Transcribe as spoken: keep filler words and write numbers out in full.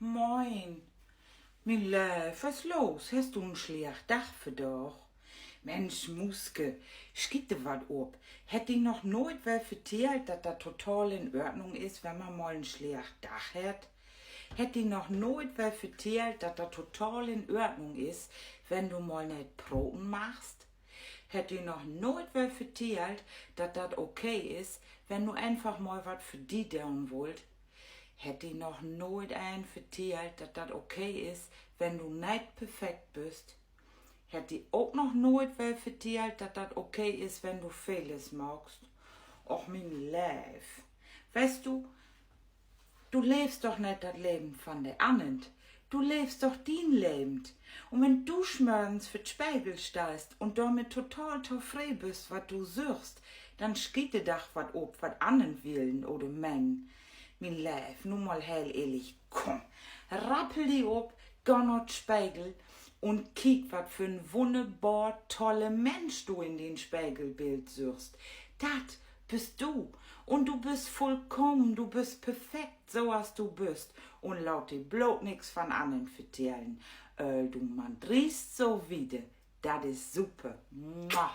Moin. Mien Leev, wat is los? Hest du en slechten Dag vandaag? Mensch, Muuske, schiet di wat op. Hett di noch nooit well vertellt, dat dat total in Ordnung is, wenn man mal en slechten Dag hett? Hett di noch nooit well vertellt, dat dat total in Ordnung is, wenn du mal neet proten magst? Hett di noch nooit well vertellt, dat dat okay is, wenn du eenfach mal wat för di doon wullt? Hett di noch nooit een vertellt, dat dat okay is, wenn du neet perfekt büst? Hett di ok noch nooit well vertellt, dat dat okay is, wenn du Fehlers maakst? Och, mien Leev. Weetst du, du leevst doch neet dat Leven van de annern. Du leevst doch dien Leven. Un wenn du 's mörgens vör 't Spegel steihst un dormit total tofree büst, wat du süchst, denn schiet di doch wat op, wat annern willen oder menen. Mien Leev, nu mal heel ehrlich, kumm, rappel di op, gah na 't Spegel un kiek, wat för 'n wunnerbor tolle Minsch du in dien Spegelbild süchst. Dat büst du. Un du büst vullkamen, du büst perfekt, so as du büst. Un laat di bloot nix van annern vertellen. Äh, du, man driest so wieder. Dat is super. Mua.